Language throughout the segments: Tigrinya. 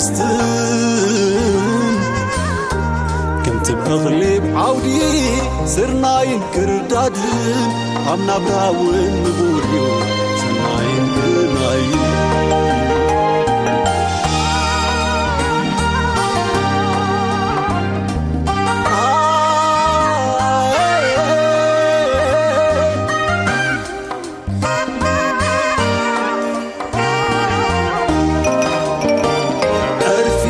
ስትም ከምቲ እኽሊ ኣብ ዓውዲ ስርናይን ክርዳድን ኣብ ናብራ እውን ንቡር እዩ ሰናይን ግናይን። ዕርፊ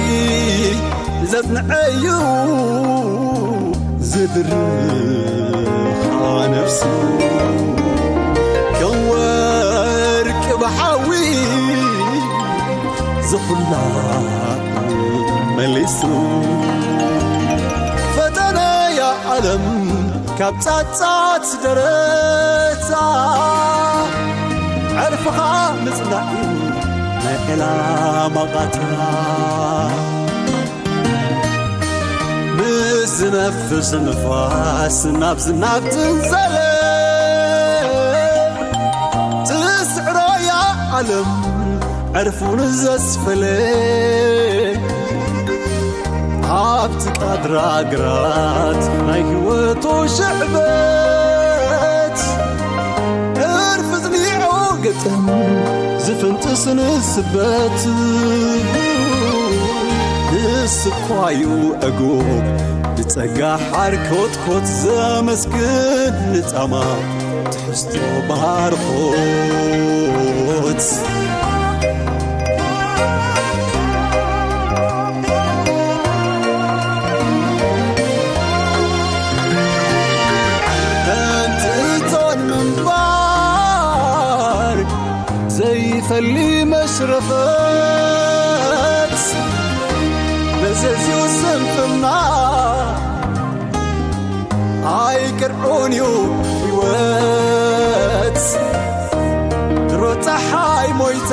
ዘጽንዐዩ ዝድርኻ ነፍሱ ከም ወርቂ ብሓዊ ዝኹላ መሊሱ ፈተነያ ዓለም ካብ ጻጻት ደረታ ዕርፍኻ ምጽናዕ እዩ ናይ ዕላማ ቃታ። ምስ ዝነፍስ ንፋስ ናብ ዝናብ ዝንዘለ ትስዕሮ እያ ዓለም ዕርፉን ዘስፈለ ኣብቲ ቃድራ ግራት ናይ ህይወቱ ሽዕበት ዕርፊ ዝኒዖ ግጥም ዝፍንጥስ ንስበት ንስኳዩ ዕጉብ ብጸጋ ሓር ኮትኮት ዘመስግን ንጻማ ትሕዝቶ ባርኾት። ከምቲ እቶን ምንባር ዘይፈሊ መሽረፈት መዘዝዩ ስንፍና ኣይቅርዑን እዩ ህይወት ድሮ ፀሓይ ሞይታ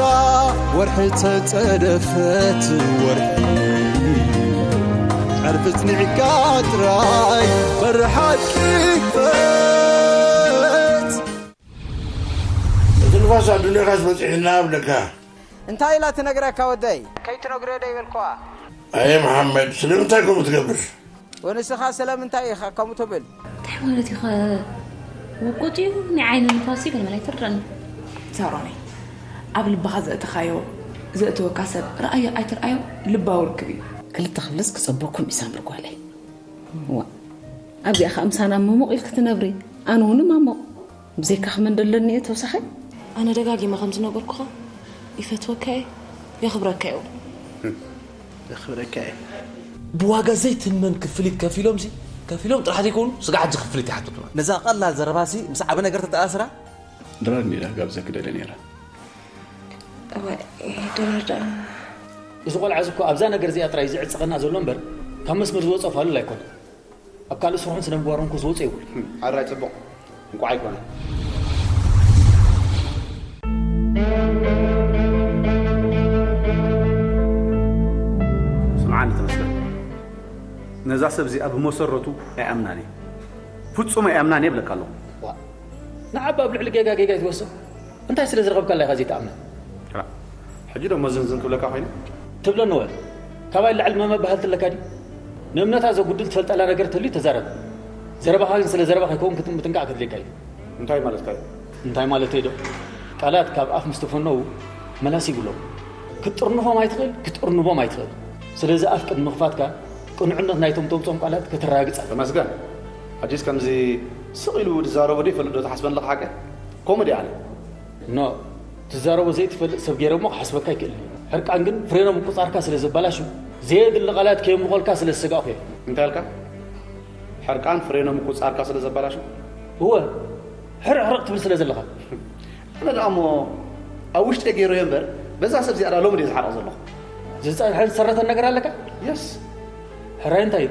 ወርሒ ተፀደፈት ወርሒ ዕርፊ ፅኒዕካ ጥራይ በሪ ሓቂ ክፈት። እቲ ንፋስ ኣዱንያኻስ በፂሑና ኣብለካ። እንታይ ኢላ ትነግረካ ወደይ? ከይትነግሮ ዶ ይበልኩዋ? ኣየ መሓመድ፣ ስለምንታይ ከምኡ ትገብር? ወንስኻ ስለምንታይ ኢኻ ከምኡ ትብል? እንታይ ማለት እዩ ኸ? ውቁጥ እዩ፣ ናይ ዓይኒ ንፋስ እዩ፣ ገለ መለ ኣይትረዳኒ። ሳሮነይ፣ ኣብ ልብኻ ዘእተኻዮ፣ ዘእተወካ ሰብ፣ ረኣዮ ኣይትረኣዮ፣ ልባዊ ርክብ እዩ። ክልተ ክብለስ ክጸበኩም እዩ ሳምሪ ጓለይ። ዋ፣ ኣብዚኣ ኸኣ ምሳና ምሙቕ ኢልኪ ትነብሪ፣ ኣነ እውን ማሞቕ። ብዘይካኺ መን ደለኒ እየ ተወሳኺ? ኣነ ደጋጊመ ከም ዝነገርኩኻ፣ ይፈትወካ እየ፣ የኽብረካ እየ እውን። የኽብረካ እየ። ብዋጋ ዘይትመን ክፍሊት ከፊሎምሲ፣ ከፊሎም ጥራሕ ዘይኮኑ፣ ስጋዕ ሕጂ ክፍሊት ይሓትቱና። ነዛ ቀላል ዘረባሲ ምስ ዓቢ ነገር ተተኣስራ? ድራር ነይራ ክጋብዘኪ ደልየ ነይረ። እዋይ፣ ድራር ደኣ። እዚ ቆልዓ እዚ እኮ ኣብዛ ነገር እዚኣ ጥራይ ዝዕጸቐና ዘሎ እምበር፣ ካብ መስመር ዝወጸ ፋሉል ኣይኮነን። ኣብ ካልእ ስርሑን ስነ ምግባሩን እኮ ዝወጸ ይብሉ። ሕራይ ጽቡቕ። እንቋዕ ኣይኮነ። ስምዓኒ ተመስገን። ነዛ ሰብ እዚኣ ብመሰረቱ ኣይኣምናን እየ። ፍጹም ኣይኣምናን እየ እብለካ ኣለኹ። ዋ። ንዓባ ኣብ ልዕሊ ጌጋ ጌጋ ይትወስድ። እንታይ ስለ ዝረኸብካላ ኢኻ ዘይትኣምና? ራ፣ ሕጂ ዶ መዘንዘን ክብለካ ኮይነ? ትብለኒ ወ? ካባይ ላዕሊ መመባህልቲ ኣለካ ድዩ? ንእምነታ ዘጉድል ትፈልጠላ ነገር ተልዩ ተዛረብ። ዘረባኻ ግን ስለ ዘረባ ከይከውን ክት-፣ ምጥንቃቕ ከድልየካ እዩ። እንታይ ማለትካ እዩ? እንታይ ማለተይ ዶ? ቃላት ካብ ኣፍ ምስ ተፈነዉ መላሲ ይብሎም። ክትጥርንፎም ኣይትኽእል፣ ክትጥርንቦም ኣይትኽእል። ስለዚ ኣፍ ቅድሚ ምኽፋትካ ቅኑዕነት ናይቶም ተውፅኦም ቃላት ከተረጋግፅ ኣለካ። ተመስገን። ሕጂስ ከምዚ ስቕ ኢሉ ዝዛረቦ ዶ ይፈልጥ ዶ ትሓስበኒ ኣለኻ ሓቀ? ከምኡ ድየ ኣነ? ኖ፣ ትዛረቦ ዘይትፈልጥ ሰብ ገይረ እሞ ክሓስበካ ይክእል እዩ። ሕርቃን ግን ፍሬኖ ምቁጻርካ ስለ ዘባላሹ፣ ዘየድሊ ቃላት ከየምልቖልካ ስለ ዝሰጋእኩ እየ። እንታይ ኣልካ? ሕርቃን ፍሬኖ ምቁጻርካ ስለ ዘባላሹ? እወ፣ ሕርቕ ሕርቕ ትብል ስለ ዘለኻ። ኣነ ደኣ እሞ ኣብ ውሽጠይ ገይረዮ እምበር፣ በዛ ሰብ እዚኣ ደኣ ሎሚ ድየ ዝሓርቕ ዘለኹ? ዝጸንሐን ዝሰረተን ነገር ኣለካ? የስ። ሕራይ እንታይ እዩ?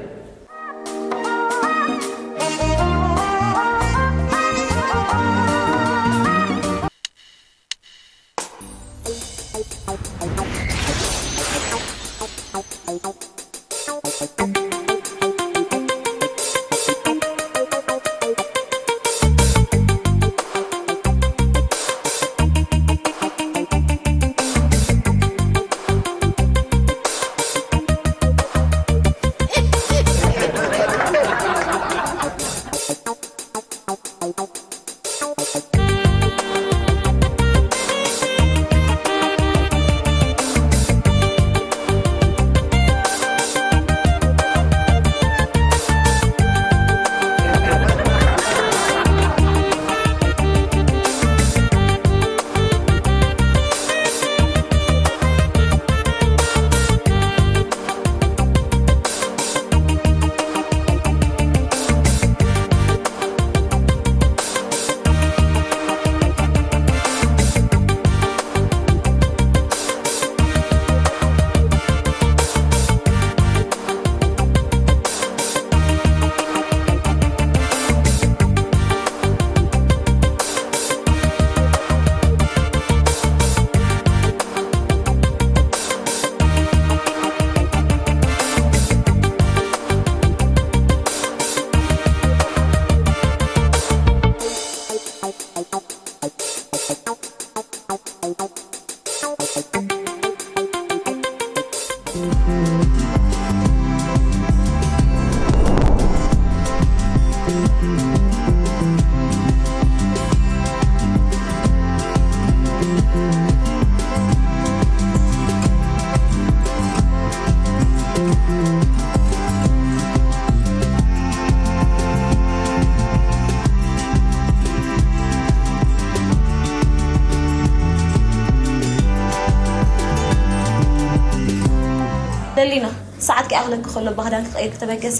ለክ ከሎ ባህዳን ክቐይር ክተበገሲ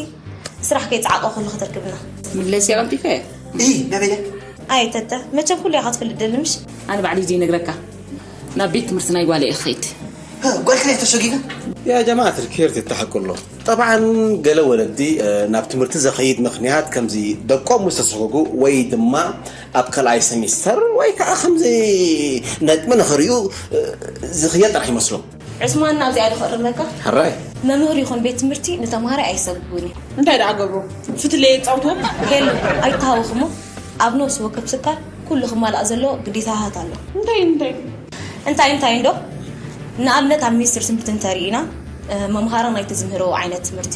ስራሕ ከይጸዓቐ ከሎ ከተርክብና። ምለስ የቐልጢፈ። እይ፣ ናበይ? ኣይ ተተ፣ መቸም ኩሉ ኢኻ ትፈልጥ ደሊ ምሽ? ኣነ ባዕሊ ዘይነግረካ ናብ ቤት ትምህርቲ ናይ ጓለ እየ ክኸይድ። ها، قلت لي تشقيقة؟ يا جماعة الكير تتحقوا له. طبعا ገለ ወለዲ እ፣ ናብ ትምህርቲ ዘኸይድ ምኽንያት ከምዚ ደቆም ምስ ተሰጎጉ ወይ ድማ ኣብ ካልኣይ ሰሚስተር ወይ ከዓ ከምዚ ነጥቢ ንኽርእዩ እ፣ ዝኽየድ ጥራሕ ይመስሎም። ዕስማን ናብዚኣ ዶ ክእርመካ? ሕራይ። መምህር ይኹን ቤት ትምህርቲ ንተምሃራይ ኣይሰግጉን እዩ። እንታይ ደኣ ገብሩ? ፍትለ የጻውትዎም? ሄሉ፣ ኣይተሃወኽሞ። ኣብ ነፍሲ ወከፍ ስካል ኩሉ ክማላእ ዘለዎ ግዴታታት ኣሎ። እንታይ እንታይ? እንታይ እንታይ እንዶ? ንኣብነት ኣብ ሚኒስትሪ ትምህርቲ እንተሪኢና እ፣ መምሃራን ናይቲ ዝምህርዎ ዓይነት ትምህርቲ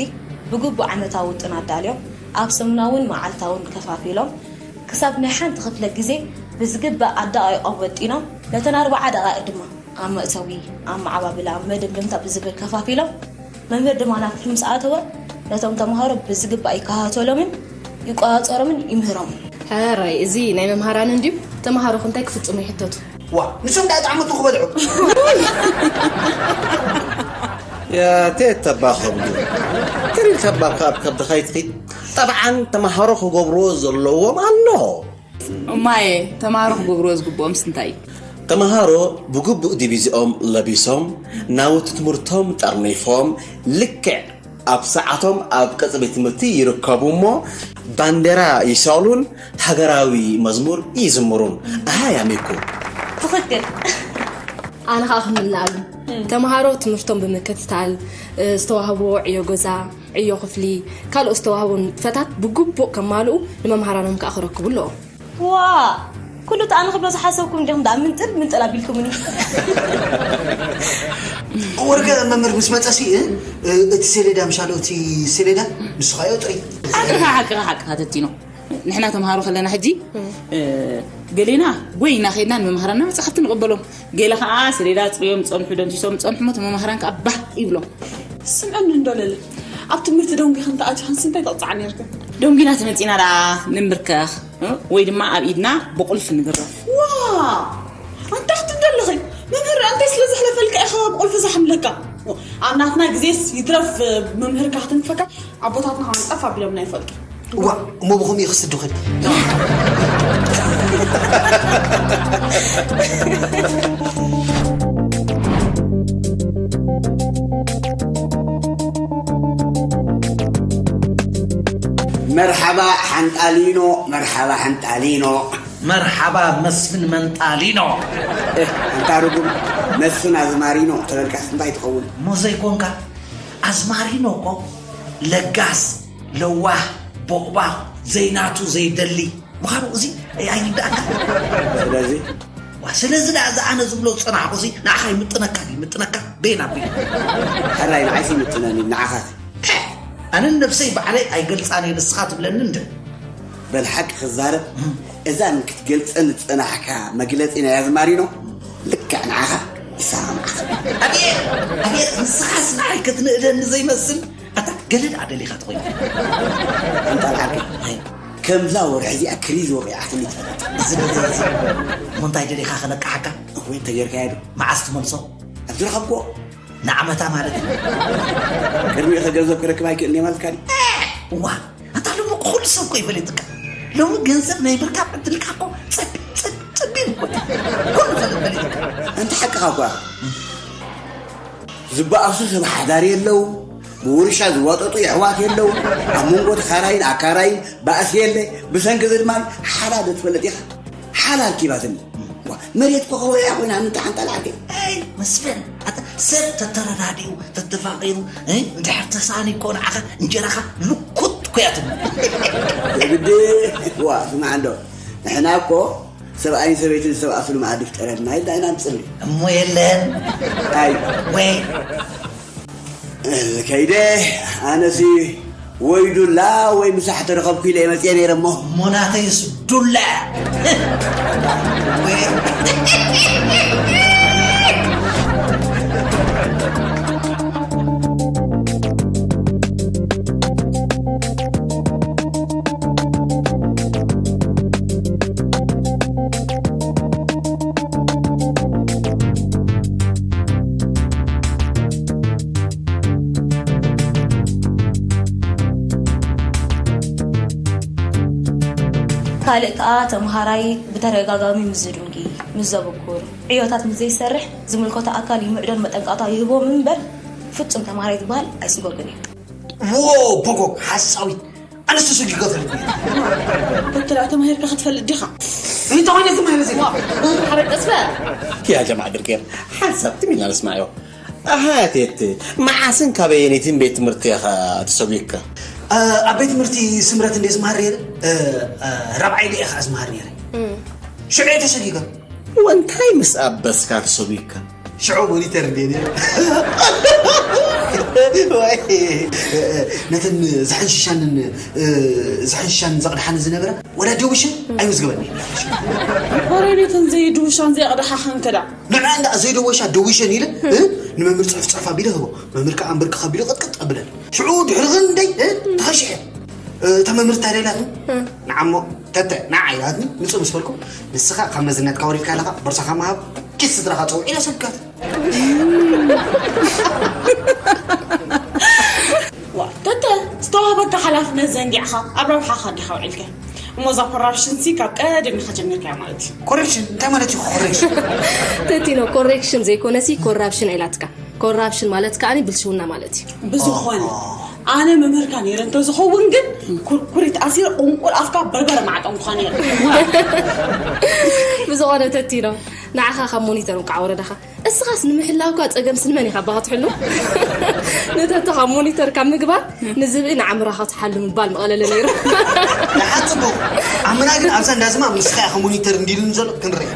ብግቡእ ዓመታዊ ውጥን ኣዳልዮም ኣብ ሰሙናውን መዓልታውን ከፋፊሎም ክሳብ ናይ ሓንቲ ክፍለ ግዜ ብዝግባእ ኣደቓቒቖም ወጢኖም ነተን ኣርባዓ ደቓይቕ ድማ ኣብ መእተዊ፣ ኣብ መዓባብላ፣ ኣብ መደምደምታ ብዝብል ከፋፊሎም መምህር ድማ ናብ ክፍሊ ምስ ኣተወ ነቶም ተምሃሮ ብዝግባእ ይከታተሎምን ይቆጻጸሮምን ይምህሮምን። ሕራይ፣ እዚ ናይ መምሃራን እንድዩ። ተምሃሮ ከ እንታይ ክፍጽሙ ይሕተቱ? ዋ፣ ንሶም ደኣ ጣዕመቱ ክበልዑ። يا تيت تباخ ብዱ ትሪል ተባብካ ኣብ ከብድኻ ይትኺድ። ጠብዓን ተምሃሮ ክገብርዎ ዘለዎም ኣሎ። እማየ፣ ተምሃሮ ክገብርዎ ዝግብኦምስ እንታይ እዩ? ተምሃሮ ብግቡእ ዲቪዝኦም ለቢሶም ናውቲ ትምህርቶም ጠርኒፎም ልክዕ ኣብ ሰዓቶም ኣብ ቀጽሪ ትምህርቲ ይርከቡ እሞ ባንዴራ ይሰቕሉን ሃገራዊ መዝሙር ይዝምሩን። ኣሃ ያሚኩ። ትኽክል። ኣነ ከዓ ክምልኣሉ። ተምሃሮ ትምህርቶም ብምክትታል እ፣ ዝተዋህቦ ዕዮ ገዛ፣ ዕዮ ክፍሊ፣ ካልኦት ዝተዋህቦ ንጥፈታት ብግቡእ ከማልኡ ንመምሃራኖም ከዓ ክረክቡ ኣለዎም። ዋ፣ ኩሉ እቲ ኣነ ክብሎ ዝሓሰብኩም እንዲኹም ደኣ ምንጥል ምንጥል ኣቢልኩምኒ። ወርገ መምህር ምስ መጸሲ እ፣ እ፣ እቲ ሴሌዳ ምሻሎ እቲ ሴሌዳ ንስኻ እዮ ጥሪ። ሓቅኻ ሓቅኻ ሓቅኻ ተቲኖ። ንሕና ተምሃሮ ከለና ሕጂ እ፣ ገሌና ጎይና ኸይድና ንመምሃራና መጽሓፍቲ ንቕበሎም፣ ገለ ኸዓ ሴሌዳ ጽርዮም ጸንሑ፣ ደምሲሶም ጸንሑ እሞ እቲ መምሃራን ከኣ ባህ ይብሎም። ስምዕኒ እንዶ ለለ፣ ኣብ ትምህርቲ ደንጒኽን ተኣቲኽንስ እንታይ ተቕጽዓ ነይርክን? ደንጒና ተመጺና ደኣ ንንብርከኽ እ፣ ወይ ድማ ኣብ ኢድና ብቑልፊ ንግረፍ። ዋ፣ ኣንታ ክትደለኺ መምህር እንታይ ስለ ዘሕለፈልካ ኢኻ ብቑልፊ ዘሓምለካ? ኣብ ናትና ግዜስ ይትረፍ መምህርካ ክትንፈካ ኣቦታትና ከማን ጠፍ ኣቢሎምና ይፈልጡ። እዋ፣ እሞ ብኸምኡ እዩ ክስዱ ኽድ። መርሓባ ሓንጣሊኖ፣ መርሓባ ሓንጣሊኖ። መርሓባ መስፍን መንጣሊኖ። እህ፣ ኣንታ ርጉም መስፍን ኣዝማሪኖ ተበልካስ እንታይ ትኸውን? እሞ ዘይኮንካ ኣዝማሪኖ እኮ ለጋስ፣ ለዋህ፣ ቦቕባቕ፣ ዘይናቱ ዘይደሊ ምዃኑ እዚ ኣይርድኣካ። ስለዚ ዋ፣ ስለዚ ደኣ እዚ ኣነ ዝብሎ ዝጸናሕኩ እዚ ንዓኻ ይምጥነካ፣ ይምጥነካ፣ ቤን ኣቢሉ። ሕራይ ንዓይሲ ይምጥነኒ፣ ንዓኻ። ኣነ ነብሰይ ባዕለይ ኣይገልጻን እየ፣ ንስኻ ትብለኒ እንደ። በል ሓቂ ክዛረብ፣ እዛ ንክትገልጸኒ ዝጸናሕካ መግለጺ ናይ ኣዝማሪኖ ልክዕ ንዓኻ ይሰማምዓኻ። ኣቤት፣ ኣቤት፣ ንስኻስ ንዓይ ክትንእደኒ ዘይመስል? ኣታ ገለ ደኣ ደሊኻ ትኾይኑ። ኣንታ ለዓርከይ፣ ከምዛ ወርሒ እዚኣ ክሪዝ ወቂዓትኒ ትፈልጥ። እዚ፣ እዚ፣ እዚ። እሞ እንታይ ደሊኻ ከነቅሓካ? ወይ እንተጌርካዮ ዶ? መዓስ ትመልሶ? ኣብ ዝረኸብክዎ። ንዓመታ ማለት እዩ። ቅድሚኡ ከ ገንዘብ ክረክብ ኣይክእልን እየ ማለትካ ድዩ? እዋ፣ ኣታ ሎሚ ኩሉ ሰብ እኮ ይፈልጥካ። ሎሚ ገንዘብ ናይ ምርካብ ዕድልካ እኮ ጸቢብ፣ ጸቢብ፣ ጸቢብ እኮ እዩ። ኩሉ ፈለ-፣ ፈሊጥካ። ኣንታ ሓቅኻ እኮ ኢኻ። ዝበኣሱ ሰብ ሓዳር የለው፣ ብውርሻ ዝዋጠጡ የሕዋት የለው፣ ኣብ መንጎ ተኻራይን ኣካራይን ባእሲ የለ። ብሰንኪ እዚ ድማ ሓላል ትፈልጥ ኢኻ። ሓላል ኪባትኒ። ዋ፣ መሬት እኮ ከበያ ኮይና ምንታሓንታ ለዓልቲ። ኣይ፣ መስፍን፣ ኣታ ሰብ ተተረዳዲኡ፣ ተተፋቒሩ፣ እ፣ እንድሕር ተሳኒ እኮ ንዓኻ እንጀራኻ ልኩት እኮ እያ ትብሉ። የግዲ፣ ዋ፣ ስማዕ እንዶ፣ ንሕና እኮ ሰብኣይን ሰበይትን ዝተባእስሉ መኣዲ ፍጠረልና ኢልና ኢና ንጽሊ። እሞ የለን። ኣይ። ወይ። ከይደ፣ ኣነሲ ወይ ዱላ ወይ ምሳሕ ተረኸብኩ ኢለ መጽየ ነይረ እሞ። እሞ ናተይስ ዱላ። ወይ። ካልእ ከኣ ተምሃራይ ብተደጋጋሚ ምስ ዝዱንጊ፣ ምስ ዘብኩር፣ ዕዮታት ምስ ዘይሰርሕ ዝምልከቶ ኣካል ይምዕዶን መጠንቀቕታ ይህቦም እምበር ፍጹም ተምሃራይ ዝበሃል ኣይስጎግን እዩ። ዎ ቦጎ ሓሳዊት ኣነስ ተሰጊ ከፈልጥ ተትላ ተማሂርካ ክትፈልጥ ዲኻ? እንታይ ዓይነት ተማሂረ ዘይ ሓረቀስበ يا جماعة درقير حسب تميل اسمعيو هاتيت معاسن كابينيتين بيت مرتيخة تسويك ኣብ ቤት ትምህርቲ ስምረት እንደ ዝመሃር ነይረ ራብዓይ ኢለ እየ ከዓ ዝመሃር ነይረ ሽዑ እየ ተሰጊገ وانتهي مسأب بس كان تسويك ሽዑ ሞኒተር እንደ ነይረ ነተን ዝሕንሽሻንን ዝሕንሽሻን ዘቕድሓኒ ዝነበረ ወላ ደውሸ ኣይምዝግበኒ ወረቤትን ዘይድውሻን ዘይቕድሓ ከንከዳ ንዓ እንዳ ዘይደወሻ ደዊሸን ኢለ እ? ንመምህር ፅሑፍ ፅሑፍ ኣቢለ ህቦ መምህር ከዓ እምብርክኽ ኣቢሉ ቅጥቅጥ ኣብለን ሽዑ ድሕሪ ክንደይ እ? ተኸሽሐ እ፣ እታ መምህር ታደላት ንዓሞ ተተ ንዓ ኢላትኒ ምፅእ ምስ በልኩ ንስኻ ካብ መዝነትካ ወሪድካ ኣለኻ ቦርሳኻ ምሃብ ኪስ ስድራኻ ፀውዕ ኢላ ሰብካት ዋ ተተ ዝተዋህበካ ሓላፍነት ዘንጊዕኻ ኣብ ረብሓኻ ዲኻ ውዒልካ እሞ እዛ ኮራፕሽን ሲ ካብ ቀደምካ ጀሚርካ ማለት እዩ ኮሬክሽን እንታይ ማለት እዩ ኮሬክሽን ተቲኖ ኮሬክሽን ዘይኮነሲ ኮራፕሽን ኢላትካ ኮራፕሽን ማለት ከዓኒ ብልሽውና ማለት እዩ ብዝኾነ ኣነ መምህርካ ነይረ እንተዝኸውን ግን ኩርኩሪት ኣሲረ ቁንቁል ኣፍካ በርበረ ማዕጠንኩኻ ነይረ ብዝኾነ ተቲኖ ንዓኻ ካብ ሞኒተር እንቃዕ ወረዳኻ እስኻስ ንምሕላውካ ጸገም ስንመን ኢኻ ኣባኻ ትሕሉ ነተቶ ካብ ሞኒተር ካብ ምግባር ንዝብኢ ንዓምራኻ ትሓሉ ምባል መቐለለ ነይሩ ንሓጽቦ ኣምና ግን ኣብዛ እንዳዝማ ምስኻ ኢኻ ሞኒተር እንዲሉን ዘሎ ክንርኢ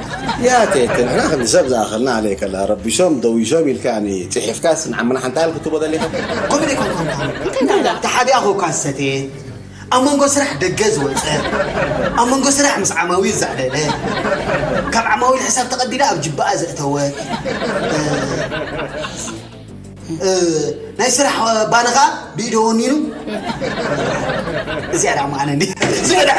يا تيت نحن خلي زبزة أخذنا عليك لا ربي شوم دوي شوم يلكاني تحف كاس نعم نحن تعال كتب هذا اللي خد ኮመዲ ኮንኮን ተሓዲኣ ኮ ካሰቴ ኣብ መንጎ ስራሕ ደገ ዝወፀ ኣብ መንጎ ስራሕ ምስ ዓማዊል ዘዕለለ ካብ ዓማዊል ሕሳብ ተቐቢላ ኣብ ጅባኣ ዘእተወት እ፣ እ፣ ናይ ስራሕ ባንኻ ብኢዶ ወኒኑ እዚኣ ዳ መዓነኒ እዚኣ ዳ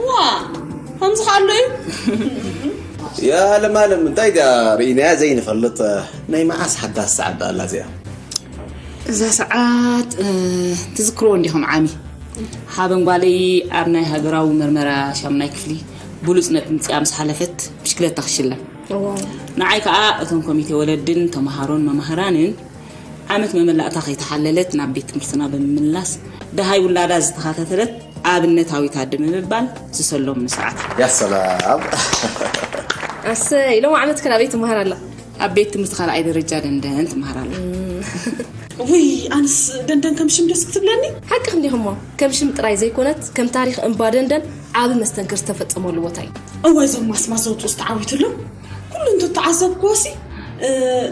ዋ ከምዚ ከኣሎ እዩ يا لم لم እንታይ ዳ ርኢናያ ዘይንፈልጥ ናይ መዓስ ሓዳስ ሰዓት ኣላ እዚኣ እዛ ሰዓት እ፣ ትዝክርዎ እንዲኹም ዓሚ ሓበን ጓለይ ኣብ ናይ ሃገራዊ መርመራ ሻምናይ ክፍሊ ብሉፅ ነጥቢ ምፅኣ ምስ ሓለፈት ብሽክለታ ክሽለም ንዓይ ከዓ እቶም ኮሚቴ ወለድን ተምሃሮን መማህራንን ዓመት መመላእታ ከይተሓለለት ናብ ቤት ትምህርትና ብምምላስ ደሃይ ውላዳ ዝተኸታተለት ኣብነታዊት ኣደ ብምባል ዝሰሎም ንስዓት يا سلام ኣሰይ ሎም ዓመት ከ ናበይ ትመሃር ኣላ ኣብ ቤት ትምህርቲ ካልኣይ ደረጃ ደንደን ትመሃር ኣላ ውይ ኣንስ ደንደን ከም ሽም ደስ ክትብለኒ ሓቅኽ እንዲኹሞ ከም ሽም ጥራይ ዘይኮነት ከም ታሪኽ እምባ ደንደን ዓቢ መስተንክር ዝተፈጸመሉ ቦታ እዩ እወ እዞም ማስማስ ዘውፅኡ ዝተዓዊትሎም ኩሉ እንተተዓዘብክዎሲ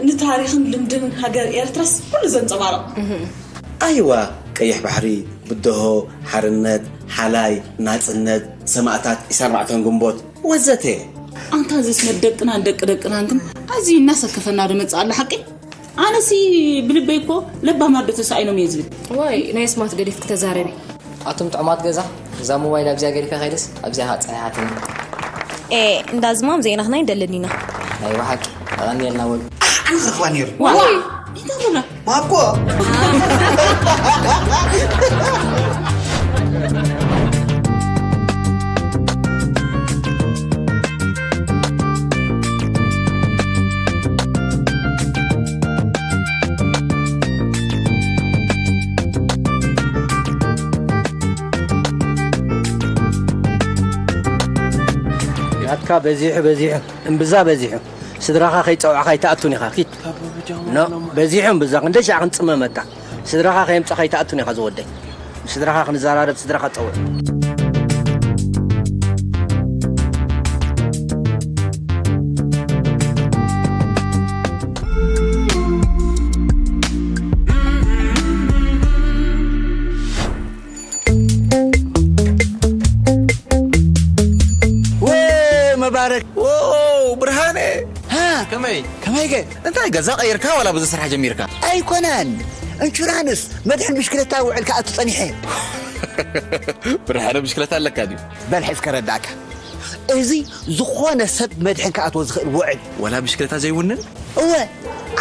ንታሪኽን ልምድን ሃገር ኤርትራስ ኩሉ ዘንፀባርቕ ኣይዋ ቀይሕ ባሕሪ ብደሆ ሓርነት ሓላይ ናፅነት ሰማእታት 24 ግንቦት ወዘተ ኣንታ እዚ ስመት ደቅናን ደቂ ደቅናን ግን ኣዝዩ እናሰከፈና ዶ መፅእ ኣሎ ሓቂ ኣነሲ ብልበይ እኮ ለባም ኣዶ ተሳኢኖም እየ ዝብል ዋይ ናይ ኣስማት ገዲፍኪ ተዛረቢ ኣቱም ጥዑማት ገዛ እዛ ሞባይል ኣብዚኣ ገዲፈ ከይደስ ኣብዚኣ ከዓ ፀሒሓትኒ ኤ እንዳ ዝማም ዜናኽና ይደልን ኢና ናይ ብሓቂ ተቐኒልና በሉ ኣነ ክረኽባ ነይሩ ዋይ ማኮ ናትካ በዚሑ በዚሑ እምብዛ በዚሑ ስድራኻ ከይፀውዕኻ ኣይትኣቱን ኢኻ ኪድ ኖ በዚሑ እምብዛ ክንደይ ሻዕ ክንፅመመካ ስድራኻ ከየምፀኻ ኣይትኣቱን ኢኻ ዝወደይ ስድራኻ ክንዘራረብ ስድራኻ ፀውዕ መባረክ ብርሃነ ከመይ ከመይ ገ እንታይ ገዛ ቀይርካ ዋላ ብዙ ስራሕ ጀሚርካ ኣይኮነን እንሹራንስ መድሕን ብሽክለታ ውዕል ከኣቱ ጸኒሐ ብርሃነ ብሽክለታ ኣለካ ድዩ በል ሕዝከ ረዳእካ እዚ ዝኾነ ሰብ መድሕን ከኣትዎ ዝኽእል ውዕል ወላ ብሽክለታ ዘይውንን እወ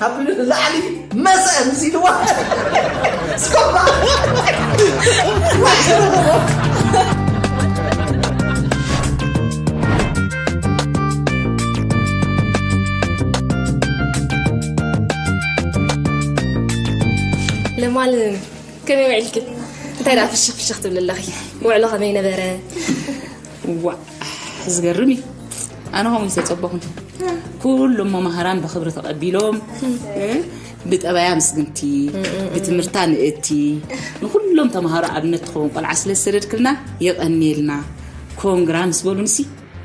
ካብ ንላዕሊ መሰ ምስ ኢልዋ ስኮባ ለማል ከመይ ውዒልኪ? እንታይ ደኣ ፍሽኽ ፍሽኽ ትብሊ ኣለኺ? ውዕሎ ከመይ ነበረ? ዋ ዝገርም እዩ። ኣነ ከምኡ ዝተጸበኹን ኩሎም መማህራን ብክብሪ ተቐቢሎም ብጠባያ ምስግንቲ ብትምህርታ ንእቲ ንኩሎም ተምሃሮ ኣብነት ትኸውን ቆልዓ ስለ ዝሰደድክልና የቐንየልና ኮንግራ ምስ በሉንሲ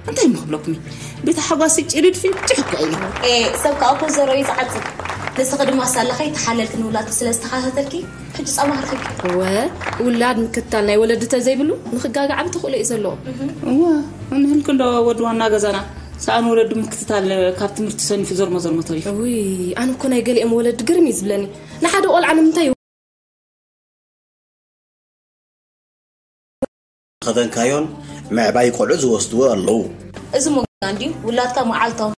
እንታይ እሞ ክብለኩም እዩ? ብቲ ሓጓስ ጭርድ ፍንጭሕ እኮ እዩ። ኤ ሰብ ከዓ እኮ ዘሮ እዩ ዝዓፅድ። ንስኺ ድማ ሳላኸይ ተሓለልኪ ንውላድኪ ስለ ዝተኸታተልኪ ሕጂ ፃማ ክርኺብኪ። እወ ውላድ ምክትታል ናይ ወለዲ ተዘይብሉ ንኽጋገ ዓቢ ተኽእሎ እዩ ዘለዎ። እወ እንህልክ እንዶ ወዲ ዋና ገዛና ሰኣን ወለዱ ምክትታል ካብ ትምህርቲ ሰኒፉ ዘርሞ ዘርሞ ተሪፉ። ውይ ኣነ እኮ ናይ ገሊኦም ወለዲ ግርም እዩ ዝብለኒ። ንሓደ ቆልዓ ንምንታይ ከደንካዮን ምዕባይ ቆልዑ ዝወስድዎ ኣለዉ። እዚ ሞጋ እንድዩ ውላድካ መዓልታዊ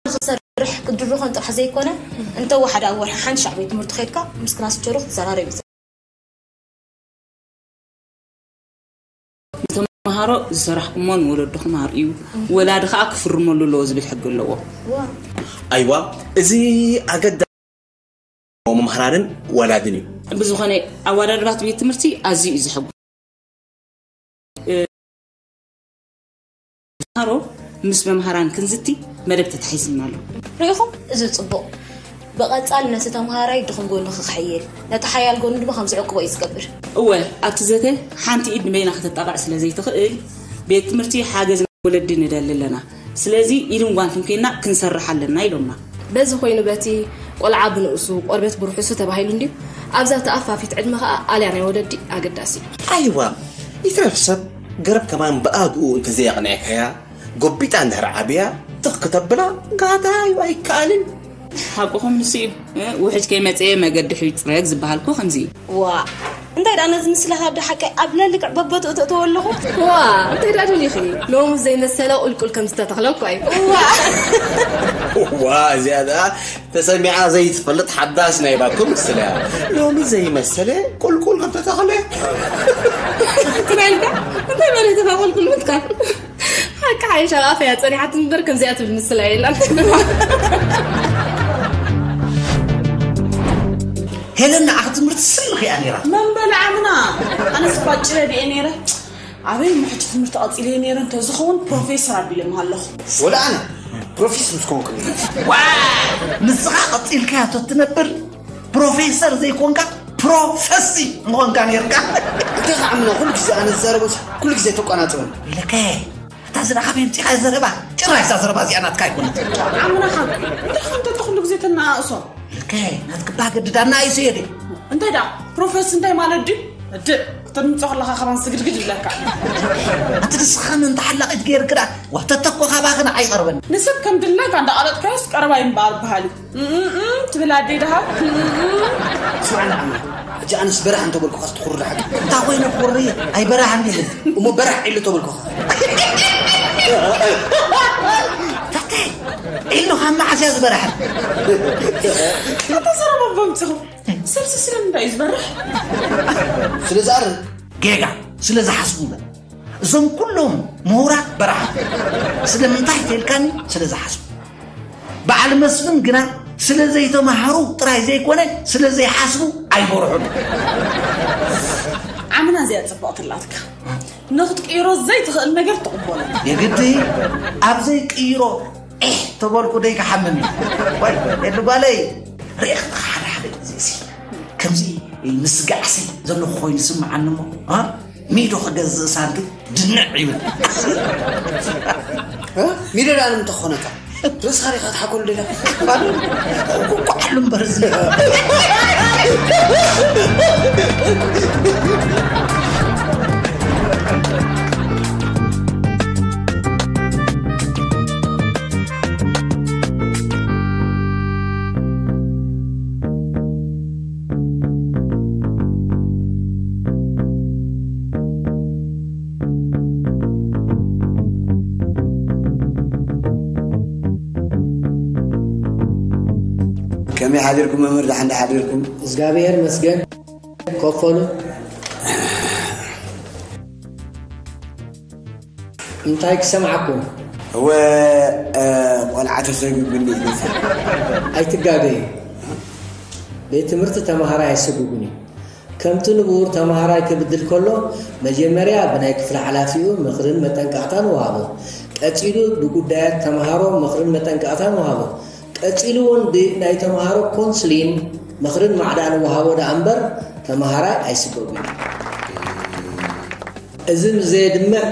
ንኽሰርሕ ክትድርኾን ጥራሕ ዘይኮነ እንተወሓደ ኣብ ወርሒ ሓንቲ ሻዕ ቤት ትምህርቲ ኸድካ ምስ ክላስ ቲቸሩ ክትዘራረብ እዩ። ንተምሃሮ ዝሰራሕኩሞ ንወለድኹም ኣርእዩ፣ ወላዲ ኸኣ ክፍርመሉ ኣለዎ ዝብል ሕጊ ኣለዎ። ኣይዋ እዚ ኣገዳ መምህራንን ወላድን እዩ። ብዝኾነ ኣወዳድባት ቤት ትምህርቲ ኣዝዩ እዩ ዘሐጉስ። ተምሃሮ ምስ መምሃራን ክንዝቲ መደብ ተታሒዝልና ኣሎ። ርኢኹም እዚ ጽቡቕ ብቐጻሊ ነቲ ተምሃራይ ድኹም ጎኑ ክሕይል ነቲ ሓያል ጎኑ ድማ ከም ዝዕቅቦ እዩ ዝገብር። እወ ኣብቲ ዘተ ሓንቲ ኢድ ንበይና ከተጣቕዕ ስለ ዘይትኽእል ቤት ትምህርቲ ሓገዝ ናይ ወለዲ ንደሊ ኣለና። ስለዚ ኢድን ጓንትን ኮይና ክንሰርሕ ኣለና ኢሎምና። በዚ ኮይኑ በቲ ቆልዓ ብንኡሱ ቆርበት ብርሑሱ ተባሂሉ እንድዩ ኣብዛ ተኣፋፊት ዕድመ ከኣ ኣልያ ናይ ወለዲ ኣገዳሲ እዩ። ኣይዋ ይትረፍ ሰብ ገረብ ከማን ብኣግኡ እንተዘየቕኒዕካያ ጎቢጣ እንድሕር ዓብያ ትኽ ክተብላ ጋታ እዩ ኣይከኣልን። ሓቅኹም ንሱ እዩ። ውሕጅ ከይመፀየ መገዲ ሕዊ ፅረግ ዝበሃል እኮ ከምዚ እዩ። ዋእ እንታይ ደኣ ነዚ ምስላ ካብ ደሓቀይ ኣብ ለልክዕ በቦትኡ ተእተዎ ኣለኹ። ዋእ እንታይ ደኣ ደሊኺ ሎሚ ዘይመሰለ ቁልቁል ከም ዝተተኽለ እኳ እዩ። ዋእ ዋእ እዚኣ ደኣ ተሰሚዓ ዘይትፈልጥ ሓዳሽ ናይ ባኩም ምስላ እያ። ሎሚ ዘይመሰለ ቁልቁል ከም ተተኽለ። ትናይልካ እንታይ ማለት ኢኻ ቁልቁል ምትካል? ሓቂ ሓይሻ ኣፈያ ጸኒሓት እምበር ከምዚኣ ትብል ምስላ የላን። ሄለን ንዓኺ ትምህርቲ ስልኺ እያ ነይራ። መን በልዓ ምና ኣነስ ባጭረ ድየ ነይረ ኣበይ ምሕጂ ትምህርቲ ቀፂለ ነይረ እንተዝኸውን ፕሮፌሰር ኣቢለ ምሃለኹ። ወላ ኣነ ፕሮፌስ ምስ ኮንኩ ዋ ንስኻ ቀፂልካያ ተትነብር ፕሮፌሰር ዘይኮንካ ፕሮፈሲ ምኾንካ ነርካ። እንታይ ከዓምና ኩሉ ግዜ ኣነ ዝዛረቦ ኩሉ ግዜ ተቆናፅበን። ኢለካ እየ። እታ ዝረኻ መምፂኻ ዘረባ ጭራሽ እዛ ዘረባ እዚኣ ናትካ ኣይኮነት። ዓምና ሓቂ እንታይ ከምተተ ኩሉ ግዜ ተነኣእሶ። ኢለካ እየ። ናትክባ ገድዳና ኣይስየድ እዩ። እንታይ ደኣ ፕሮፈስ እንታይ ማለት ድዩ? እድእ ክተድምፆ ከለኻ ከማን ስግድግድ ይብለካ። ኣቲ ንስኻ ምን ተሓላቒት ገይርክዳ ወተተኮ ካባኺ ንዓይ ይቐርበኒ። ንሰብ ከም ድላይካ እንዳቐለጥካዮስ ቀረባይ እምበኣር በሃሊ። እምእም ትብል ኣደይ ደሃ። ስማዕ ንዓና ሕጂ ኣነስ በራሕ እንተበልኩኻስ ትኹሪ ደሓቂ። እንታይ ኮይነ ክኹሪ ኣይበራሕን ኢለ። እሞ በራሕ ኢሉ ተበልኩኻ። ፈተ ኢሉ ካብ መዓስ እያ ዝበረሐት? ኣታ ዘረባ በምፅኹ። ሰብሲ ስለምንታይ እዩ ዝበርሕ? ስለ ዝኣርግ። ጌጋ ስለ ዝሓስቡ በል። እዞም ኩሎም ምሁራት በረሓ። ስለምንታይ ተልካኒ ስለ ዝሓስቡ። በዓል መስፍን ግና ስለ ዘይተማሃሩ ጥራይ ዘይኮነ ስለ ዘይሓስቡ ኣይበርሑን። ዓምና እዚኣ ጽብቕቲ ኣላትካ። ንኽትቅይሮ ዘይትኽእል ነገር ትቕበሎ። የግዲ ኣብ ዘይቅይሮ ኤህ ተበልኩ ደይ ክሓምም እዩ። ወይ ኤዱ ጓለይ ርኢኽ ሓደ ሓደ ግዜ ሲ ከምዚ ምስጋዕሲ ዘለኹ ኮይኑ ስምዓኒ እሞ አ? ሚዶ ክገዝእ ሳንቲ ድንዕ ይብል። እ? ሚዶ ደኣ ንምንታይ ክኾነካ? ርእስኻ ዲኻ ትሓኮሉ ደላ? ቋዕሉ እምበር እዚ። ከመይ ሓዲርኩም መምህር? ደሓን ዶ ሓዲርኩም? እግዚኣብሔር ይመስገን። ኮፍ በሉ። እንታይ ክሰምዓኩም? እወ፣ እ፣ ቆልዓ ተሰጒጉኒ ኢሉ። ኣይትጋገዩ። ቤት ትምህርቲ ተማሃራይ ኣይሰጉጉን እዩ። ከምቲ ንቡር ተማሃራይ ክብድል ከሎ፣ መጀመርያ ብናይ ክፍሊ ሓላፊኡ ምኽርን መጠንቀቕታን ወሃቦ። ቀጺሉ ብጉዳያት ተማሃሮ ምኽርን መጠንቀቕታን ወሃቦ። ቀጺሉ እውን ብ-፣ ናይ ተማሃሮ ኮንስሊን ምኽርን ማዕዳን ወሃቦ ደኣ እምበር፣ ተማሃራይ ኣይስጎግን። እዚ ምስ ዘየድምዕ፣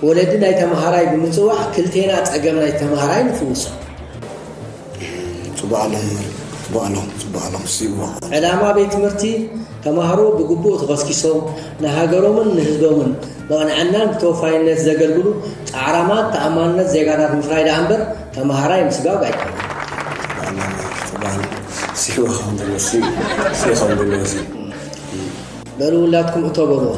ወለዲ ናይ ተማሃራይ ብምጽዋዕ፣ ክልቴና ጸገም ናይ ተማሃራይ ንፍውሶ። ጽቡቕ ኣሎ፣ ጽቡቕ ኣሎ፣ ጽቡቕ ኣሎ፣ እሱ ይዋቕ። ዕላማ ቤት ትምህርቲ፣ ተማሃሮ ብግቡእ ተኸስኪሶም፣ ንሃገሮምን ንህዝቦምን ብቕንዕናን ብተወፋይነት ዘገልግሉ ጻዕራማት፣ ተኣማንነት ዜጋታት ምፍራይ ደኣ እምበር፣ ተማሃራይ ምስጋግ ኣይኮነን። ጽቡቕ ኣሎ፣ እሱ ይዋቕ፣ እሱ ይዋቕ፣ እሱ ይዋቕ። በሉ፣ ውላድኩም እቶ በልዎ።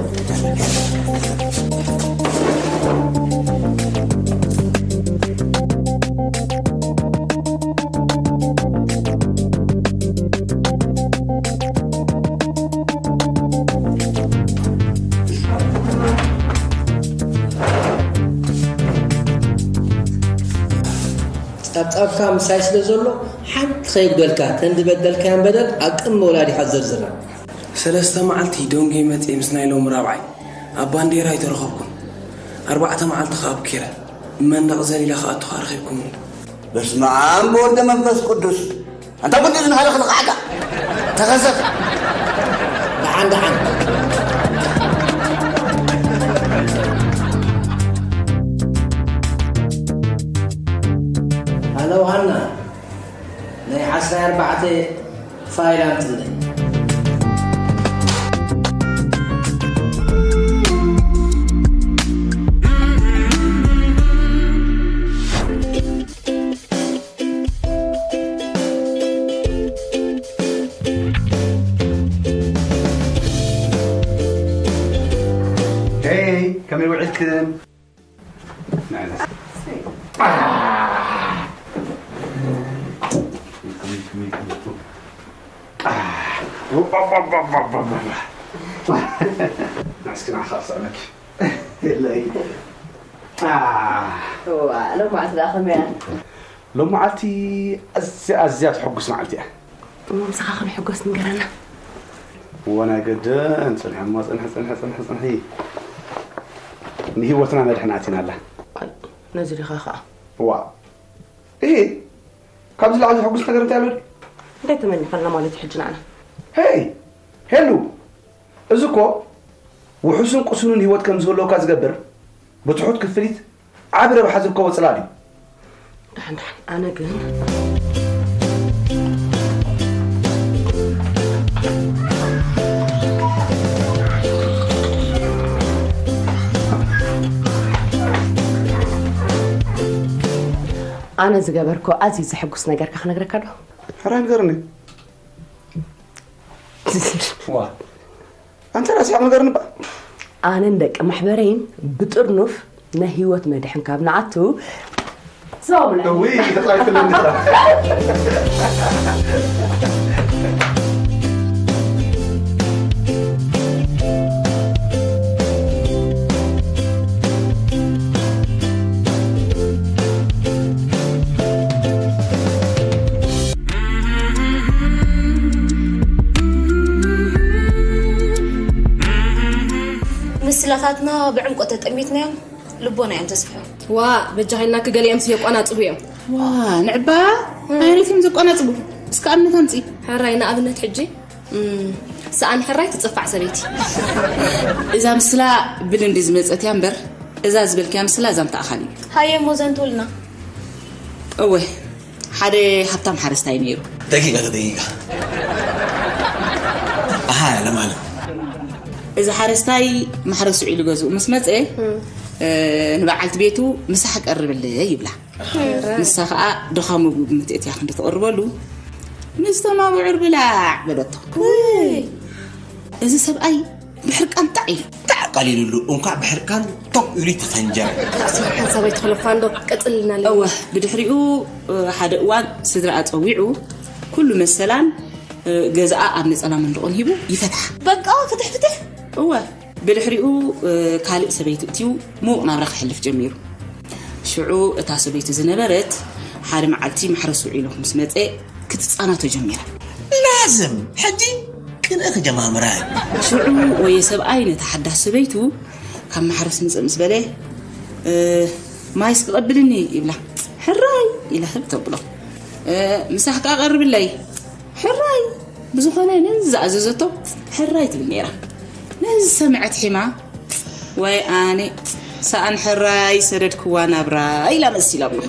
ጸብጻብካ ምሳይ ስለ ዘሎ፣ ሓንቲ ከየጉደልካ፣ ተን ዝበደልካያን በደል ኣብ ቅድሚ ወላዲኻ ዘርዝራ። ሰለስተ መዓልቲ ደንጉየ መጽየ ምስ ናይ ሎሚ ራብዓይ ኣብ ባንዴራ ኣይተረኸብኩን። ኣርባዕተ መዓልቲ ከኣ ኣብ ኪረ። መንደቕ ዘሊለ ክኣቱ ከኣ ረኺብኩምኒ። በስመ ኣብ ወወልድ ወመንፈስ ቅዱስ። ኣንታ ቁንጥጥ ንኻልእ ክልኽዓካ። ተኸሰስ። ደሓን፣ ደሓን። ሃሎ ሃና፣ ናይ ዓሰርተ ኣርባዕተ ፋይል ኣምፅለይ። ሄይ፣ ከመይ ውዒልክን? ንስኪ ንዓኻ ክስዕመኪ። የለይ። እዋ፣ ሎማዓንቲ ደኣ ከመይ እያ? ሎማዓንቲ ኣዝያ፣ ኣዝያ ተሐጉስ መዓልቲ እያ። እሞ ምሳኻ ክንሕጎስ ንገረና። እወ፣ ናይ ገድን ጽንሒ እሞ፣ ጽንሒ፣ ጽንሒ፣ ጽንሒ፣ ጽንሒ። ንህይወትና መድሕን ኣቲናላ። ነዚ ዲኻ ኸኣ? እዋ። እሂ፣ ካብዚ ላዕሊ ዘሐጉስ ነገር እንታይ ኣሎ ድዩ? እንታይ ተመኒኻልና ማለት እዩ ሕጂ ንዓና? ሄይ፣ ሄሉ፣ እዚ እኮ ውሑስን ቅሱንን ህይወት ከም ዝህልወካ ዝገብር ብትሑት ክፍሊት ዓቢ ረብሓ ዝርከቦ ጽላል እዩ። ደሓን፣ ደሓን፣ ኣነ ግን ኣነ ዝገበርኮ ኣዝዩ ዘሐጉስ ነገርካ ክነግረካ ዶ? ሕራይ ንገርኒ። ዋ። ኣንተ ራስኻ ንገርኒ እባ። ኣነን ደቂ ማሕበረይን ብጥርኑፍ ናይ ህይወት መድሕን ካብ ንኣቱ ዞም እውይ፣ ተጻይፍለኒ ጥራሕ። ምስላታትና ብዕምቆት ተጠሚትናዮም ልቦና እዮም ተስፍሑ። ዋ፣ በጃኻ ኢልናኪ፣ ገሊኦም የቋናጽቡ እዮም። ዋ፣ ንዕባ ዓይነት እዮም ዘቋናጽቡ። እስከ ኣብነት ኣምጺ። ሕራይ ንኣብነት ሕጂ፣ እም፣ ሰኣን ሕራይ ትጽፋዕ ሰበይቲ። እዛ ምስላ ብልምዲ ዝመጸት እያ እምበር፣ እዛ ዝበልክያ ምስላ እዛ ምትኣኻል እዩ። ሃየ እሞ ዘንትውልና። እወ፣ ሓደ ሃብታም ሓረስታይ ነይሩ። ደቂቃ፣ ደቂቃ። ኣሃ፣ ለማለም። እዚ ሓረስታይ ማሕረስ ውዒሉ ገዝኡ ምስ መጸ፣ እም። እ፣ ንበዓልቲ ቤቱ ምሳሕ ቀርብለይ ይብላ። እም። ንሳ ኸኣ ድኻ ምግቢ ብምትእትያ ክንዲ ትቕርበሉ፣ "ምስቶም ኣብዑር ብላዕ" በለቶ። እይ። እዚ ሰብኣይ ብሕርቃን ጣዕ ኢሉ። ጣዕ ቀሊሉሉ፣ እንኳዕ ብሕርቃን ቶግ ኢሉ ይተፈንጀረ። ሓንሳብ ኣይትኽለፋ እንዶ፣ ቀጽልልና ኣለና። እወ፣ ብድሕሪኡ፣ እ፣ ሓደ እዋን ስድራኣ ጸዊዑ፣ ኩሉ መሰላን ገዛኣ ኣብ ነጸላ መንድቖን ሂቡ ይፈትሓ። በቃ ፍትሕ ፍትሕ። እወ። ብድሕሪኡ ካልእ ሰበይቲ እትዩ ምዉቕ ናብራ ክሕልፍ ጀሚሩ። ሽዑ እታ ሰበይቲ ዝነበረት ሓደ መዓልቲ ማሕረስ ውዒሉ ምስ መጸ ክትጻናቶ ጀሚራ። ላዝም ሕጂ ቅንእ ክጀማምራ። ሽዑ ወየ ሰብኣይ ነታ ሓዳስ ሰበይቱ ካብ ማሕረስ ምጽእ ምስ በለ፣ "ማይስ ክቐብልኒ?" ይብላ። "ሕራይ" ኢላ ህብ ተብሎ። "ምሳሕ ከኣ ቀርብለይ?" "ሕራይ" ብዝኾነ ነዚ ዝኣዘዘቶ ሕራይ ትብል ነይራ። ነዚ ዝሰምዐት ሒማ፣ "ወይ ኣነ ሰኣን ሕራይ ሰደድክዋ ናብራ" ኢላ መሲላ ብሎ።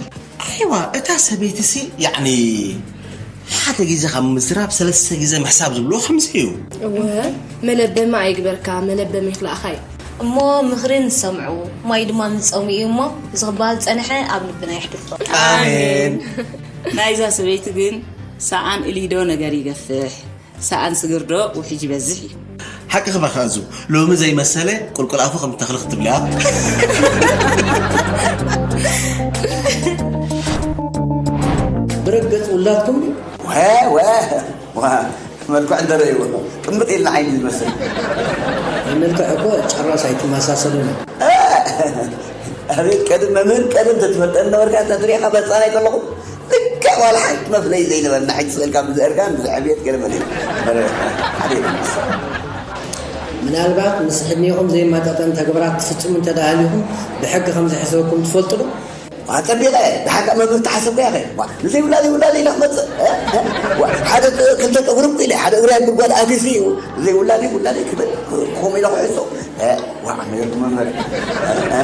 ኣይዋ፣ እታ ሰበይትሲ ያዕኒ ሓደ ግዜ ካብ ምዝራብ ሰለስተ ግዜ ምሕሳብ ዝብልዎ ከምዚ እዩ። እወ፣ መለበሚ ኣይግበርካ፣ መለበሚ ይኽላእኻ እዩ። እሞ ምኽሪ ንሰምዑ፣ ማይ ድማ ንጸሙ እዩ እሞ፣ እዚ ክበሃል ዝጸንሐ ኣብ ልብና ይሕድሮ። ኣሜን። ናይዛ ሰበይቲ ግን ሰኣን እሊዶ ነገር ይገፍሕ፣ ሰኣን ስግርዶ ውሕጅ ይበዝሕ እዩ። ሓቂ ክበኻ እዙ ሎሚ ዘይመሰለ ቁልቁል ኣፉ ከም ተኽሊ ክትብልያ። ብረገጽ ውላድኩም ድዩ? ወ ወ ዋ፣ መልክዕ እንተርእይዎ ቅምጥ ኢልና ዓይኒ ዝመስል። መልክዕ እኮ ጨራስ ኣይትመሳሰሉን። ኣቤት ቀደም መምህር፣ ቀደም ተትፈልጠኒ ነበርካ፣ እንተ ትሪእኻ በጻናይ ከለኹ ልክዕ ዋላ ሓንቲ መፍለይ ዘይነበረና፣ ሕጂ ስእልካ ብዝእርጋን ብዝዕብየት ገለ መለ። በረ፣ ሓደ ይመልስ። ምናልባት ምስ ዕድሜኹም ዘይመጣጠን ተግባራት ትፍጽሙ እንተ ደኣ ሃሊኹም፣ ብሕጊ ከም ዝሕሰበኩም ትፈልጡ ዶ? ኣጸቢቐ፣ ብሓቂ መምህር ተሓሰብኩ ያኸ። ዋ፣ ንዘይ ውላደይ ውላደይ ኢለ ክመጽእ፣ እ? እ? ዋ፣ ሓደ ጥ-፣ ክልተ ጠጉሪ እኮ ኢለ፣ ሓደ እግሪ ኣብ ጉድጓድ ኣቲሲ እዩ። ንዘይ ውላደይ ውላደይ ክብል፣ ከምኡ ኢለ ክሕሶ። እ? ዋ፣ መምህር፣ መምህር። እ? እ?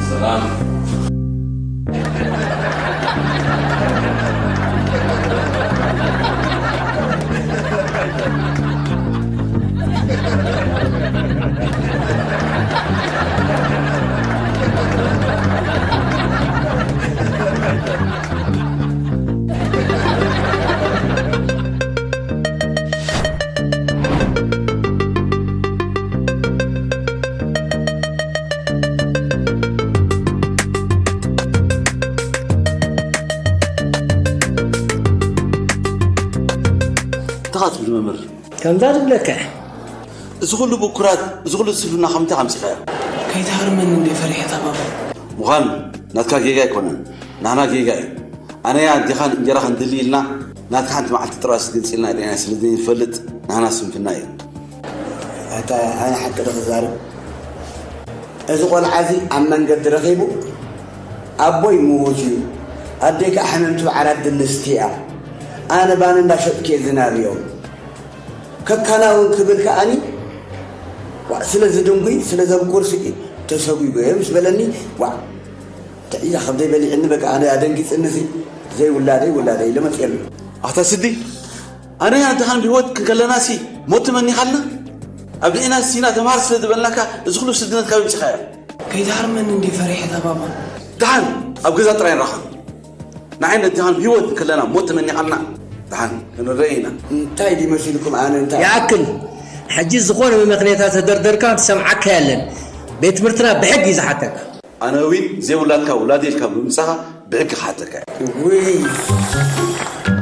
ሰላም። እንታይ ትብል መምህር? ከምዛ ትብለካ። እዚ ኩሉ ብኩራት፣ እዚ ኩሉ ስፍና ከምቲ ኣምጺኻዮ? ከይትሃርመኒ እንዴ ፈሪሐ እታ ባባ። ምዃን ናትካ ጌጋ ኣይኮነን፣ ናህና ጌጋ እዩ። ኣነያ ኣዴኻን እንጀራ ክንድሊ ኢልና ናትካ ሓንቲ መዓልቲ ጥራስ ገንጺልና ርኢና ስለ ዘይንፈልጥ ናህና ስንፍና እዩ። ኣታ ኣነ ሓቂ ዶ ክዛረብ? እዚ ቆልዓ እዚ ኣብ መንገዲ ረኺቡ ኣቦይ ምዉት እዩ፣ ኣደይ ከኣ ሕምምቲ ብዓራት ድንስቲ እያ፣ ኣነ ባኒ እንዳሸጥኩ እየ ዝናብዮም። ከካናውን ክብል ከኣኒ፣ ዋእ፣ ስለ ዝድንጉይ፣ ስለ ዘብኩር ስቂ ተሰጒጉ እየ ምስ በለኒ፣ ዋእ፣ ትዒዛ ከም ዘይበሊዕኒ በቃ ኣነ ኣደንጊጽኒ ሲ፣ ዘይውላደይ ውላደይ ኢለ መጽኤሉ። ኣታ ስዲ፣ ኣነ ኣንተኻን ብህይወት ክንከለና ሲ፣ ሞት ትመኒኻልና? ኣብ ልዕና ሲና ተምሃር ስለ ዝበልናካ፣ እዚ ኩሉ ስድነት ካብ ይምጽኻዮ? ከይትሃርመኒ እንዴ ፈሪሐ እታ ባባ። ደሓን ኣብ ገዛ ጥራይ ንራኸብ። ንዓይ ነድኻን ብህይወት ከለና ሞት ተመኒኻልና ደሓን ክንረአ ኢና። እንታይ ድዩ መሲልኩም? ኣነ እንታይ ይኣክል፣ ሕጂ ዝኾነ መመኽንያታት ተደርደርካ ትሰምዓካ የለን። ቤት ትምህርትና ብሕጊ እዩ ዝሓተካ። ኣነ እውን ዘይውላድካ ውላድ ኢልካ ብምምጻኻ ብሕጊ ክሓተካ እየ። ውይ።